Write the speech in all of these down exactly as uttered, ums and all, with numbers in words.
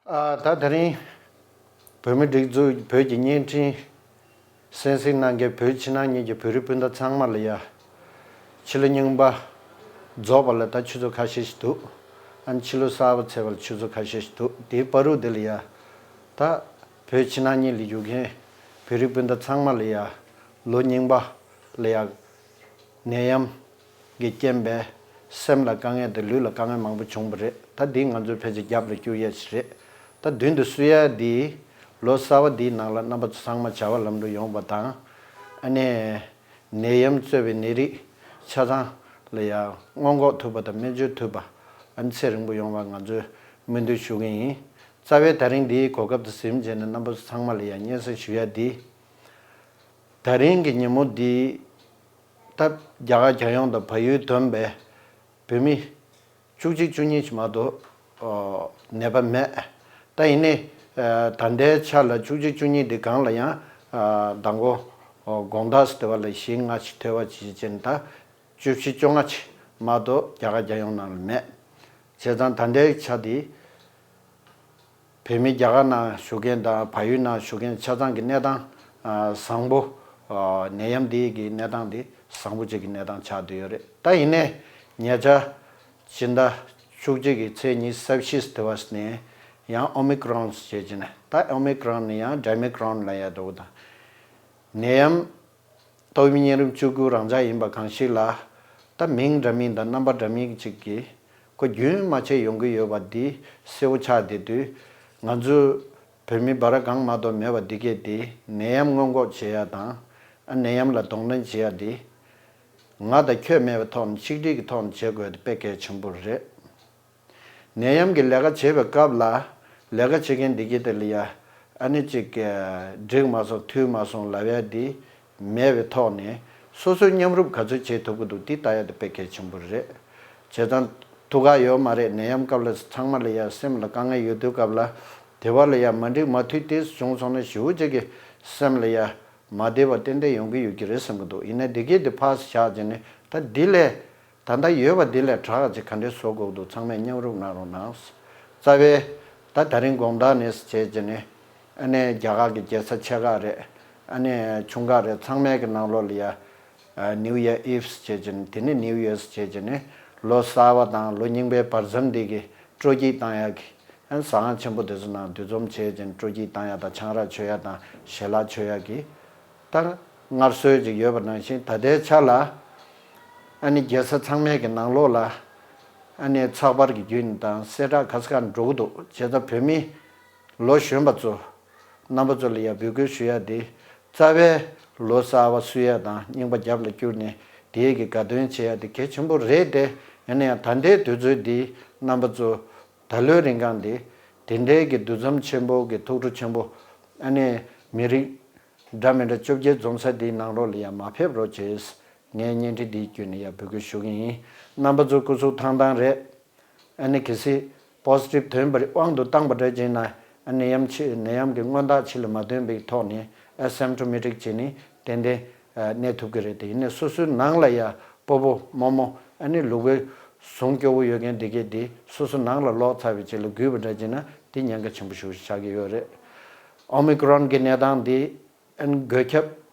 ཨ། ད་དེ་རིང་བོད་མི་སྒྲིག་འཛུགས་བོད་ཀྱི་བརྙན་འཕྲིན་གསན་གཟིགས་གནང་མཁན་བོད་ཕྱི་ནང་གཉིས་ཀྱི་བོད་རིགས་སྤུན་ཟླ་ཚང་མ་ལ་ཡ། ཕྱི་ལོ་རྙིང་པ་རྫོགས་པ་ལ་ད་ཆུ་ཚོད་ཁ་ཤས་ཤིག་འདུག་ཨ་ནི་ཕྱི་ལོ་གསར་པ་ཚེས་པ་ལ་ཆུ་ཚོད་ཁ་ཤས་ཤིག་འདུག་དེའི་བར་དུ་དེ་ལ་ཡ། ད་བོད་ཕྱི་ནང་གཉིས་ལ་བཞུགས་མཁན་བོད་རིགས་སྤུན་ཟླ་ཚང་མ་ལ་ཡ། ལོ་རྙིང་པ་ལ་ཡ། ནད་ཡམས་ཀྱི་རྐྱེན་པས་སེམས་ལ་དཀའ་ངལ་དང་ལུས་ལ་དཀའ་ངལ་མང་པོ་བྱུང་བ་རེད། ད་འདི་ང་ཚོས་ཕལ་ཆེར་རྒྱབ་ལ་བསྐྱུར་ཡས་ཞིག་རེད། ད་མདུན་དུ་བསུ་ཡས་འདི་ལོ་གསར་པ་འདིའི་ནང་ལ་རྣམ་པ་ཚོ་ཚང་མ་བྱ་བ་ལམ་འགྲོ་ཡོང་བ་དང་། ཨ་ནི་ནད་ཡམས་གཙོས་པའི་ནད་རིགས་ཆ་ཚང་ལ་ཡང་སྔོན་འགོག་ཐུབ་པ་དང་སྨན་བཅོས་ཐུབ་པ། ཨ་ནི་ཚེ་རིང་པོ་ཡོང་བ་ང་ཚོས་སྨོན་འདུན་ཞུ་གི་ཡིན། རྩ་བའི་ད་རིང་འདིའི་གོ་སྐབས་དེ་ཟིན་བྱས་ནས་རྣམ་པ་ཚོ་ཚང་མ་ལ་ཡང་སྙན་སེང་ཞུ་ཡས་འདི། ད་རིང་གི་ཉིན་མོ་འདི། ད་རྒྱ་གར་རྒྱལ་ཡོངས་དང་བལ་ཡུལ་བསྡོམས་པས་བོད་མི་བཅུ་གཅིག་བཅུ་གཉིས་ཀྱི་མ་གཏོགས་ཨོ་ནད་པ་མེད། ད་ཡིན་ནའི་ཨ་ད་ལྟའི་ཆ་ལ་བཅུ་གཅིག་བཅུ་གཉིས་འདི་སྒང་ལ་ཡང་ཨ་མདང་དགོང་ཨོ་དགོང་དག་སུ་དེ་བ་ལ་བཞི་ལྔ་ཞིག་ཐོལ་པ་ཅིག་ཅན་ད་བཅུ་བཞི་བཅོ་ལྔ་ཅིག་མ་གཏོགས་རྒྱ་གར་རྒྱལ་ཡོངས་ནང་ལ་མེད། བྱས་ཙང་ད་ལྟའི་ཆ་འདི། བོད་མི་རྒྱ་གར་ནང་བཞུགས་མཁན་དང་བལ་ཡུལ་ནང་བཞུགས་མཁན་ཆ་ཚང་གི་གནས་སྟངས་ཨ་བཟང་པོ། ཨ་ནད་ཡམས་འདི་གི་གནས་སྟངས་འདི་བཟང་པོ་ཅིག་གི་གནས་སྟངས་ཆགས་བསྡད་ཡོད་རེད། ད་ཡིན་ནའི་ཉེ་ཆར་སྤྱི་ཟླ་བཅུ་གཅིག་གི་ཚེས་ཉི་ཤུ་རྩ་བཞི་དེ་བ་ནས་ཡང་ཨོ་མི་ཀྲོན་ཞེས་བྱས་ནས། ད་ཨོ་མི་ཀྲོན་ནི་ཡང་ཌེལ་མི་ཀྲོན་ལབ་ཡ་འདྲ་བོ་དང་། ནད་ཡམས་ཏོག་དབྱིབས་གཉན་རིམས་བཅུ་དགུ་རང་འཇགས་ཡིན་པ་གང་ཞིག་ལ། ད་མིང་འདྲ་མིན་དང་རྣམ་པ་འདྲ་མིན་ཅིག་གིས་ཁོ་རྒྱུན་མ་ཆད་ཡོང་གི་ཡོད་པ་འདི་གསལ་པོ་ཆགས་བསྡད་དུས། ང་ཚོས་བོད་མི་འབའ་ར་གང་མ་གཏོགས་མེད་པ་འདི་གས་དེ་ནད་ཡམས་སྔོན་འགོག་བྱེད་ཡ་དང་། ཨ་ནད་ཡམས་ལ་གདོང་ལེན་བྱེད་ཡ་འདི། ང་དང་ཁྱོད་མེད་པའི་ཐོག་ནས་ཆིག་སྒྲིལ་གྱི་ཐོག་ནས་བྱེད་དགོས་དེ་དཔེ་གལ་ཆེན་པོ་རེད། ནད་ཡམས་ཀྱི་ལས་ཀ་བྱེད་པའི་སྐབས་ལ། ལས་ཀ་བྱེད་མཁན་འདི་གས་དེ་ལ་ཡ། ཨ་ནི་ཅིག་གི་འགྲིག་མ་སོང་འཐུས་མ་སོང་ལབ་ཡ་འདི་མེད་པའི་ཐོག་ནས། སོ་སོའི་མཉམ་རུབ་ག་ཚོད་བྱེད་ཐུབ་ཀྱི་འདུག་འདི་ལྟ་ཡ་དེ་དཔེ་གལ་ཆེན་པོ་རེད། བྱས་ཙང་ཐུགས་ཁག་ཡོད་མ་རེད། ནད་ཡམས་སྐབས་ལ་ཚང་མ་ལ་ཡ་སེམས་ལ་དཀའ་ངལ་ཡོད་དུས་སྐབས་ལ། དེ་བ་ལ་ཡ་མ་འགྲིག་མ་འཐུས་དེ་བྱུང་སོང་ན་ཞེ་པོ་ཅིག་གི་སེམས་ལ་ཡ་མ་བདེ་བ་ཏན་ཏན་ཡོང་གི་ཡོད་ཀྱི་རེད་བསམ་གྱི་འདུག་ཡིན་ན་འདི་གས་དེ་ཕར་བཞག་བྱས་ནས་ད་འདི་ལས། ད་ལྟ་ཡོད་པ་འདི་ལས་དྲག་ཅིག་ག་འདྲས་བཟོ་དགོས་འདུག་ཚང་མས་མཉམ་རུབ་གནང་རོགས་གནང་། རྩ་བའི་ད་ད་རིང་དགོང་དག་ནས་བྱས་བྱས་ནས། ཨ་ནི་རྒྱ་གར་གྱི་རྒྱལ་ས་ཆེ་ཁག་རེད། ཨ་ནི་ཆུང་ཁག་རེད། ཚང་མའི་གི་ནང་ལོགས་ལ་ཡ། ཨ་ནིའུ་ཡར་ཨིབ་བྱས་བྱས་ནས། དེ་ནས་ནིའུ་ཡར་བྱས་བྱས་ནས། ལོ་གསར་པ་དང་ལོ་རྙིང་པའི་བར་མཚམས་འདི་གི་སྤྲོ་སྐྱིད་བཏང་ཡག་གི། ཨ་ནི་ཟ་ཁང་ཆེན་པོ་དེ་ཚོ་ནང་འདུ་འཛོམས་བྱས་བྱས་ནས་སྤྲོ་སྐྱིད་བཏང་ཡག་དང་ཆང་རག་མཆོད་ཡག་དང་ཞལ་ལག་མཆོད་ཡག་གི། ལྟར་སྔར་སྲོལ་ཅིག་ཡོད་པ་ནང་བཞིན་ད་ལྟའི་ཆ་ལ། ཨ་ནི་རྒྱལ་ས་ཚང་མའི་གི་ནང་ལོགས་ལ། ཨ་ནི་ཚགས་པར་གྱི་བརྒྱུད་ནས་དང་གསལ་བསྒྲགས་ག་ས་ག་ནས་འགྲོ་གི་འདུག་བྱས་ཙང་བོད་མི་ལོ་གཞོན་པ་ཚོ་རྣམ་པ་ཚོ་ལ་ཡང་འབོད་སྐུལ་ཞུ་ཡ་དེ། རྩ་བའི་ལོ་གསར་པ་བསུ་ཡ་དང་རྙིང་པ་རྒྱབ་ལ་བསྐྱུར་ནས་དེའི་གི་དགའ་སྟོན་བྱེད་ཡ་དེ་གལ་ཆེན་པོ་རེད་དེ། ཡིན་ན་ཡང་ད་ལྟའི་དུས་ཚོད་འདི་རྣམ་པ་ཚོ་ད་ལོའི་རིང་གང་འདི་དེ་འདྲའི་གི་འདུ་འཛོམས་ཆེན་པོ་གི་ཐུགས་སྤྲོ་ཆེན་པོ། ཨ་ནི་མི་རིགས་འདྲ་མི་འདྲ་བཅོ་བརྒྱད་འཛོམས་ས་འདིའི་ནང་ལོགས་ལ་ཡང་མ་ཕེབས་རོགས་བྱེད། ངས་བརྙན་འཕྲིན་འདིའི་བརྒྱུད་ནས་ཡང་འབོད་སྐུལ་ཞུ་གི་ཡིན། རྣམ་པ་ཚོ་སྐུ་གཟུགས་ཐང་ཐང་རེད། ཨ་ནི་གལ་སྲིད་པོ་སི་ཊིབ་ཐོན་པ་རེད། དབང་དུ་བཏང་པ་འདྲ་བྱས་ན། ཨ་ནི་ནད་ཡམས་ཕྱི་ནད་ཡམས་ཀྱི་སྔོན་རྟགས་ཕྱི་ལ་མ་ཐོན་པའི་ཐོག་ནས་ཨེ་སེམ་ཊོ་མེ་ཊིག་བྱས་ནས་ཏན་ཏན་ཨ་གནས་ཐུབ་ཀྱི་རེད་དེ། ཡིན་ནའི་སོ་སོའི་ནང་ལ་ཡ་སྤོ་བོ་རྨོ་མོ་ཨ་ནི་ལུས་པོའི་ཟུངས་སྐྱོ་བོ་ཡོད་མཁན་འདི་གས་འདི་སོ་སོ་ནང་ལ་ལོག་ཚར་བའི་རྗེས་ལ་འགོས་པ་འདྲ་བྱས་ན་དེ་ཉེན་ཁ་ཆེན་པོ་ཞེ་པོ་ཆགས་ཀྱི་ཡོད་རེད། ཨོ་མི་ཀྲོན་གྱི་གནས་སྟངས་འདི། ཨན་འགོས་ཁྱབ།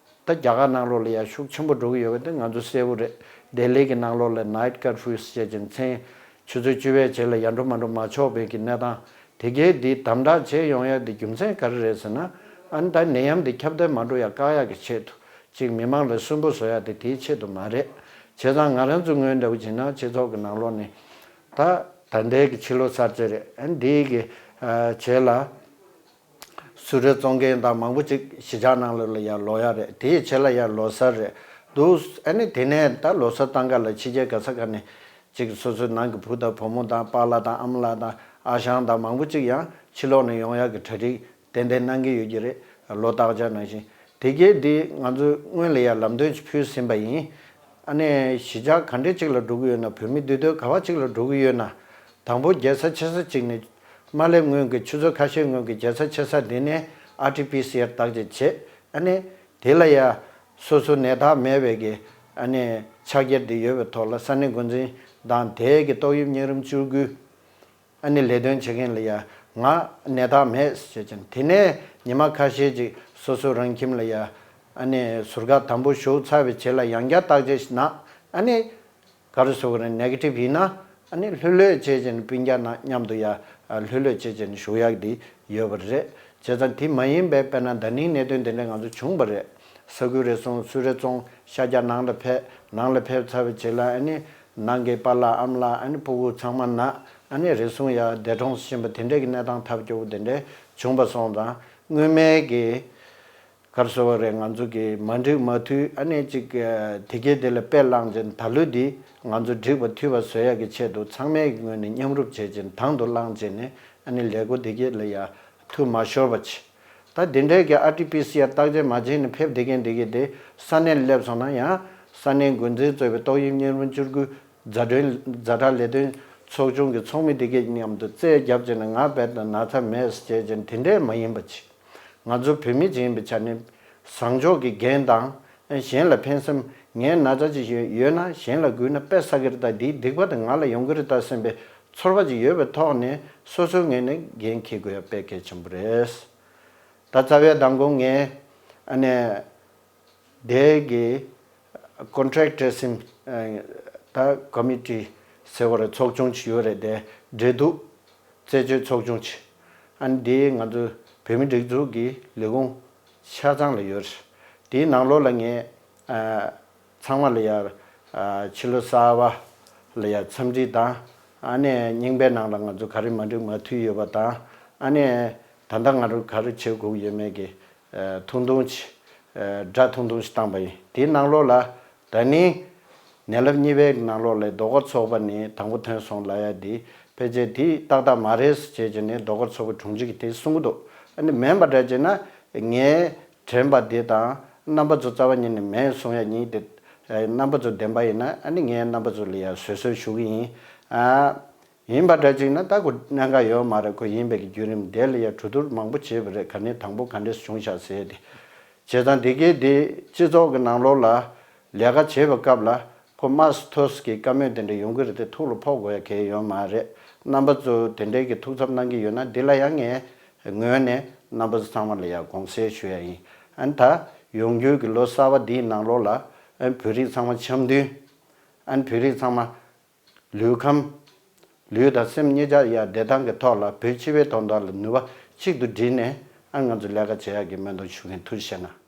ད་རྒྱ་གར་ནང་ལོགས་ལ་ཡང་ཤུགས་ཆེན་པོ་འགྲོ་གི་ཡོད་པ་དེ་ང་ཚོ་གསལ་པོ་རེད། ལྡི་ལི་གི་ནང་ལོགས་ལ་ནའིཊ་ཀར་ཕིའུ་བྱས་ཀྱི་མཚན་ཆུ་ཚོད་བཅུ་པའི་རྗེས་ལ་ཡར་འགྲོ་མར་འགྲོ་མ་ཆོག་པའི་གི་གནས་སྟངས་དེ་གའི་འདི་དམ་དྲག་བྱས་ཡོང་ཡ་དེ་རྒྱུ་མཚན་ག་རེ་རེད་ཟེར་ན། ཨན་ད་ནད་ཡམས་འདི་ཁྱབ་གདལ་མ་འགྲོ་ཡ་བཀག་ཡ་གི་ཆེད་དུ་ཅིག་མི་མང་ལ་སུན་པོ་བཟོ་ཡ་དེ་དེའི་ཆེད་དུ་མ་རེད། བྱས་ཙང་ང་རང་ཚོ་ངོས་འདྲ་བོ་བྱས་ན་སྤྱི་ཚོགས་ཀྱི་ནང་ལོགས་ནས་ད་ད་ལྟའི་གི་ཕྱི་ལོ་གསར་ཚེས་རེད། ཨན་འདིའི་གི་རྗེས་ལ། གསུང་རྩོམ་གྱི་དང་མང་པོ་ཅིག་གཞིས་ཆགས་ནང་ལོགས་ལ་ཡར་ལོག་ཡ་རེད། དེའི་རྗེས་ལ་ཡར་ལོ་གསར་རེད་འདུག་ཨ་ནི་དེ་ནས་ད་ལོ་གསར་བཏང་ག་ལ་ཕྱི་རྒྱལ་ག་ས་ག་ནས་ཅིག་སོ་སོའི་ནང་གི་བུ་དང་བུ་མོ་དང་པཱ་ལགས་དང་ཨ་མ་ལགས་དང་ཨ་ཞང་དང་མང་པོ་ཅིག་ཡང་ཕྱི་ལོགས་ནས་ཡོང་ཡ་གི་གྲ་སྒྲིག་ཏན་ཏན་གནང་གི་ཡོད་ཀྱི་རེད། ལོ་རྟག་བརྒྱ་ནང་བཞིན་དེ་གས་འདི་ང་ཚོས་སྔོན་ལ་ཡར་ལམ་སྟོན་ཅིག་ཕུལ་ཟིན་པ་ཡིན། ཨ་ནི་གཞིས་ཆགས་ག་འདྲས་ཅིག་ལ་འགྲོ་གི་ཡོད་ན། བོད་མི་འདུས་སྡོད་ག་བ་ཅིག་ལ་འགྲོ་གི་ཡོད་ན། དང་པོ་རྒྱལ་ས་ཆེ་ས་གཅིག་ནས་མ་སླེབས་སྔོན་གྱི་ཆུ་ཚོད་ཁ་ཤས་སྔོན་གྱི་རྒྱལ་ས་ཆེ་ས་འདི་ནས་ཨར་ཊི་པི་སི་ཨར་བརྟག་དཔྱད་བྱེད། ཨ་ནི་དེ་ལ་ཡ་སོ་སོ་ནད་རྟགས་མེད་པའི་གི་ཨ་ནི་ཕྱག་འཁྱེར་འདི་ཡོད་པའི་ཐོག་ལ་ས་གནས་འགོ་འཛིན་དང་དེའི་གི་ཏོག་དབྱིབས་གཉན་རིམས་བཅུ་དགུ་ཨ་ནི་ལས་དོན་བྱེད་མཁན་ལ་ཡ་ ང་གནས་སྟངས་མེད་ཟེར་བྱས་ནས། དེ་ནས་ཉི་མ་ཁ་ཤས་ཅིག་སོ་སོ་རང་ཁྱིམ་ལ་ཡ་ཨ་ནི་ཟུར་བཀག་དམ་པོ་ཞུགས་ཚར་བའི་རྗེས་ལ་ཡང་བསྐྱར་བརྟག་དཔྱད་ཞིག་གནང་། ཨ་ནི་ག་རེ་ཟེར་དགོས་རེད། ནེ་གེ་ཊིབ་ཡིན་ན་ཨ་ནི་ལྷོད་ལྷོད་བྱས་བྱས་ནས་སྤུན་ཀྱག་ནང་མཉམ་དུ་ཡ་ལྷོད་ལྷོད་བྱས་བྱས་ནས་བཞུགས་ཡག་དེ་ཡོད་པ་རེད། བྱས་ཙང་དེ་མ་ཡིན་པའི་དཔེར་ན་ཟླ་ནིང་གནད་དོན་དེ་འདྲ་ང་ཚོ་བྱུང་བ་རེད། ས་ཁུལ་རེ་ཟུང་སུད་རེ་ཚོང་ཤར་རྒྱག་ནང་ལ་ཕེབས། ནང་ལ་ཕེབས་ཚར་བའི་རྗེས་ལ་ཨ་ནི་ནང་གི་པཱ་ལགས་ཨ་མ་ལགས་ཨ་ནི་སྤུ་གུ་ཚང་མ་ན་ཨ་ནི་རེ་ཟུང་ཡ་འདས་གྲོངས་ཕྱིན་པ་དེ་འདྲའི་གི་གནས་སྟངས་ཐབས་སྐྱོ་བོ་དེ་འདྲའི་བྱུང་བ་སོང་ཙང་། སྔོན་མའི་གི་ག་རེ་ཟེར་དགོས་རེད། ང་ཚོ་གི་མ་འགྲིག་མ་མཐུན་ཨ་ནི་ཅིག་དེ་གས་དེ་ལ་དཔེ་བླངས་བྱས་ནས་ད་ལོ་འདི་ང་ཚོ་འགྲིག་པ་མཐུན་པ་བཟོ་ཡག་གི་ཆེད་དུ་ཚང་མའི་ངོས་ནས་མཉམ་རུབ་བྱས་བྱས་ནས་དང་དུ་བླངས་བྱས་ནས་ཨ་ནི་ལས་འགུལ་དེ་གས་ལ་ཡ་འཐུས་མ་ཤོར་བ་བྱས། ད་དེ་འདྲའི་གི་ཨར་ཊི་པི་སི་ཨར་བརྟག་དཔྱད་མ་བྱས་ནས་ཕེབས་བསྡད་མཁན་དེ་གས་དེ་ས་གནས་ལ་སླེབས་སོང་ན་ཡང་ས་གནས་འགོ་འཛིན་གཙོས་པའི་ཏོག་དབྱིབས་གཉན་རིམས་བཅུ་དགུ་ཛ་དྲག་ཛ་དྲག་ལས་དོན་ཚོགས་ཆུང་གི་ཚོགས་མི་དེ་གས་མཉམ་དུ་རྩད་བརྒྱབ་བྱས་ནས་ང་རྦད་དེ་ན་ཚ་མེད་ཟེར་བྱས་བྱས་ནས་དེ་འདྲས་མ་ཡིན་པ་བྱས། ང་ཚོ་བོད་མི་ཅིག་ཡིན་པའི་ཆ་ནས་བཟང་ཕྱོགས་ཀྱི་འགན་དང་། གཞན་ལ་ཕན་སེམས། ངའི་ན་ཚ་ཅིག་ཡོད་ཡོད་ན་གཞན་ལ་འགོས་ན་དཔེ་བསགས་ཀྱི་རེད་ད། འདིའི་སྡིག་པ་དེ་ང་ལ་ཡོང་གི་རེད་ད་བསམ་པའི་ཚོར་བ་ཅིག་ཡོད་པའི་ཐོག་ནས་སོ་སོའི་ངོས་ནས་འགན་འཁྱེར་དགོས་ཡ་དཔེ་གལ་ཆེན་པོ་རེད། ད་རྩ་བའི་མདང་དགོང་ངས་ཨ་ནི་དེ་གི་ཀོན་ཊེག་ཊེ་སིང་ད་ཀོ་མི་ཊི་ཟེར་བ་རེད། ཚོགས་ཆུང་ཅིག་ཡོད་རེད། དེ་འབྲེལ་གཏུག་རྩད་གཅོད་ཚོགས་ཆུང་ཅིག་ཨ་ནི་དེ་ང་ཚོ་བོད་མི་སྒྲིག་འཛུགས་ཀྱི་ལས་ཁུངས་ཆ་ཚང་ལ་ཡོད་རེད། དེའི་ནང་ལོགས་ལ་ངས་ཨ་ཚང་མ་ལ་ཡ་ཨ་ཕྱི་ལོ་གསར་པ་ལ་ཡ་འཚམས་འདྲི་དང་། ཨ་ནི་རྙིང་པའི་ནང་ལ་ང་ཚོ་ག་རེ་མ་འགྲིག་མ་མཐུན་ཡོད་པ་དང་། ཨ་ནི་ད་ལྟ་ང་ཚོ་ག་རེ་བྱེད་དགོས་ཡོད་མེད་ཀྱི་ཨ་ཐུང་ཐུང་ཅིག་ཨ་སྒྲ་ཐུང་ཐུང་ཞིག་བཏང་པ་ཡིན། དེའི་ནང་ལོགས་ལ་ད་ནི་ནད་རླབས་གཉིས་པའི་ནང་ལོགས་ལ་ཟློས་གར་ཚོགས་པ་ནི་དང་པོ་ཐོན་སོང་ལབ་ཡ་འདི་ཕལ་ཆེར་དེ་ཏག་ཏག་མ་རེད་ཟེར་བྱས་བྱས་ནས་ཟློས་གར་ཚོགས་པའི་དྲུང་ཆེ་གིས་དེ་གསུང་གི་འདུག་ཨ་ནི་མིན་པ་འདྲ་བྱས་ན་ངས་དྲན་པ་འདི་དང་རྣམ་པ་ཚོ་རྩ་བ་ཉིད་ནས་མིན་གསུང་ཡ་ཡིན། དེ་རྣམ་པ་ཚོ་བདེན་པ་ཡིན་ན་ཨ་ནི་ངས་རྣམ་པ་ཚོ་ལ་ཡ་བཟོད་གསོལ་ཞུ་གི་ཡིན། ཨ། ཡིན་པ་འདྲ་ཅིག་ན་ད་ཁོ་གནད་འགག་ཡོད་མ་རེད། ཁོ་ཡིན་པའི་གི་བརྒྱུད་རིམ་དེ་ལ་ཡ་གྲོས་བསྡུར་མང་པོ་བྱས་པ་རེད། ག་ནས་དང་པོ་ག་འདྲས་བྱུང་ཤག་ཟེར་ཏེ། བྱས་ཙང་དེ་གའི་དེ་སྤྱི་ཚོགས་ཀྱི་ནང་ལོགས་ལ་ལས་ཀ་བྱེད་པའི་སྐབས་ལ་ཁོ་དམངས་སུ་ཐོས་ཀྱི་བཀའ་མོལ་དེ་འདྲ་ཡོང་གི་རེད་དེ་ཐུགས་ལ་ཕོག་དགོས་ཡ་གལ་ཡོད་མ་རེད། རྣམ་པ་ཚོ་དེ་འདྲའི་གི་ཐུགས་འཚབ་གནང་གི་ཡོད་ན་འདི་ལ་ཡང་ངས་ངོས་ནས་རྣམ་པ་ཚོ་ཚང་མ་ལ་ཡ་དགོངས་སེལ་ཞུ་ཡ་ཡིན། ཨ་ནི་ད་ཡོང་རྒྱུའི་གི་ལོ་གསར་པ་འདིའི་ནང་ལོགས་ལ་ཨ་ནི་བོད་རིགས་ཚང་མ་འཆམ་མཐུན། ཨ་ནི་བོད་རིགས་ཚང་མ་ལུས་ཁམས། ལུས་དང་སེམས་གཉིས་ཆ་ཡ་བདེ་ཐང་གི་ཐོག་ལ་བོད་སྤྱི་པའི་དོན་དག་ལ་ནུས་པ་གཅིག་ཏུ་བསྒྲིལ་ནས་ཨ་ང་ཚོ་ལས་ཀ་བྱེད་ཡག་གི་སྨོན་འདུན་ཞུ་གིན། ཐུགས་རྗེ་གནང་།